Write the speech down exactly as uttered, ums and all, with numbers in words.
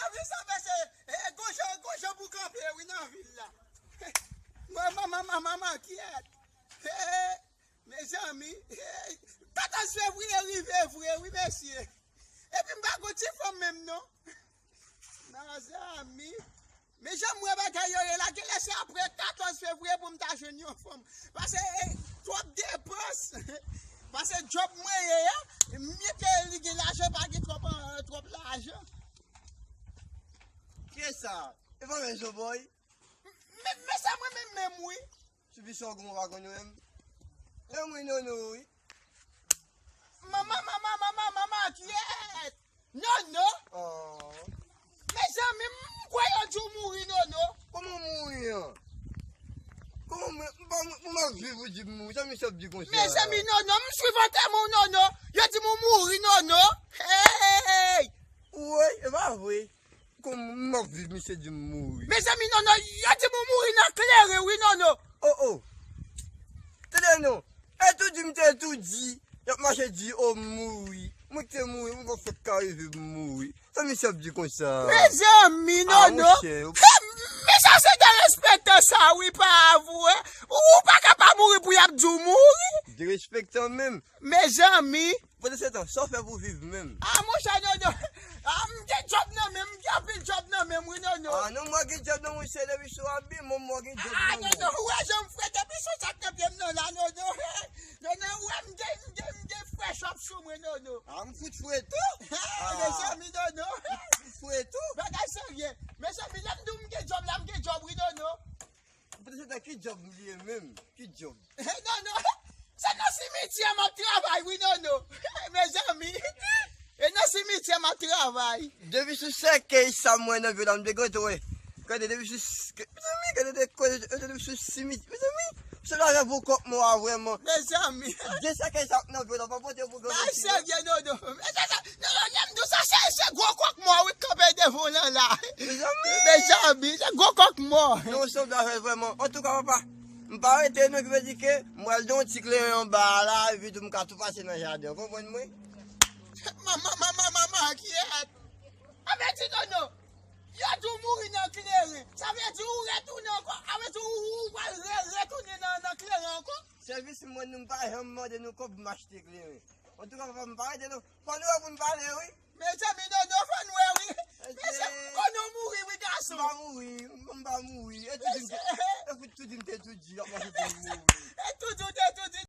Nan vil sa, mesye, e, gon jan, gon jan pou kanpe, wi, nan vil la. Mwen, manman, manman, manman, kyèt. E, mezanmi, e, katòz fevriye rive vre, wi, mesye. Epi m pa gon ti fanm menm, non. Mezanmi. Men jan m wè bagay yo ye la, genlè se apre katòz fevriye pou m ta jwenn yon fanm. Paske, e, twòp depans. Paske djòb mwen ye a, m ye ke li gen lajan, pa gen twòp, e, twòp lajan. Kiyès sa? E pa menm Joboy? Men, men se mwen menm menm, wi. Ti fi sa w gen w pa konn yo menm? E mwen Nono, wi. Manman, manman, manman, manman, kyèt! Nono! Oh. Mezanmi, m kwè yo di w mouri, Nono. Kòman mouri an? Kòman mwen, m pa, m, m ap viv ou di m mouri? Sa misye ap di konsa? Mezanmi, Nono, m swiv antèman w, Nono. Yo di m ou mouri, Nono. Hey! Woy, e pa vre. Kòman m ap viv, misye di m mouri? Mezanmi, Nono, yo di m ou mouri nan kleren, wi, Nono. Oh, oh. Tande non. Estoudi m te estoudi, y ap mache di, o, m mouri. Mwen ki te mouri, mwen pa fèk ka rive m mouri. Sa misye ap di konsa? Mezanmi, Nono. Ah, monchè. He, men sa se derespektan sa, wi, pa vre. Ou, ou pa ka pa mouri pou y ap di w mouri. Derespektan menm. Mezanmi. Pandan se tan, sa w fè pou viv menm? Ah, monchè, Nono. Ah, m gen djòb nan men m, m gen anpil djòb nan men m, wi, Nono. Ah, non, mwen gen djòb nan mwen, se depi sou abi, mwen, mwen gen djòb nan mwen. Ah, Nono, ou wè jan m fre depi sou sa k nan pye m nan la, Nono. Nono, ou wè m gen, m gen, m gen fresh up sou mwen, Nono. Ah, m fout fre tou. Ah, mezanmi, Nono. M fout fre tou. Bagay serye. Mezanmi, lè m di w m gen djòb la, m gen djòb, wi, Nono. Poutèt se ta ki djòb li ye menm? Ki djòb? Nono, se nan simityè m ap travay, wi, Nono. Mezanmi, e nan simityè m ap travay. Depi sou sèkèy sa m wè nan vyo la, m te gentan wè. Gade, depi sou s-, ke-, mezanmi, gade de, gade depi sou simityè, mezanmi. Se la rèv ou kòk mò a vrèman. Mezanmi. De sèkèy sa k nan vyo la, pa pote pou granmoun. Serye, Nono. Mezanmi, Nono, lè m di w sa, se, se gwo kòk mò, wi, k kanpe devan w lan la. Mezanmi. Mezanmi, se gwo kòk mò. Non, se byen vrèman. Antouka, papa, m pa rete non, ki vle di ke m pral don ti kleren anba a la, epi tou m ka tou pase nan jaden, w konprann mwen? Manman, manman, manman, kyèt. Sa vle di, Nono, yo di w mouri nan kleren. Sa vle di ou retounen ankò. Sa vle di ou, ou pral re-, retounen nan, nan kleren ankò. Sèvis mwen, nou m pa janm mande nou kòb m achte kleren. Antouka, papa, m pa rete non. Fò nou wè pou n pale, wi. Mezanmi, Nono, fò n wè, wi. Mesye, m konnen w mouri, wi, gason. M pa mouri, m pa mouri. E tou di m te, e fout tou di m te tou di, ap mache pou m mouri. E tou di w te tou di.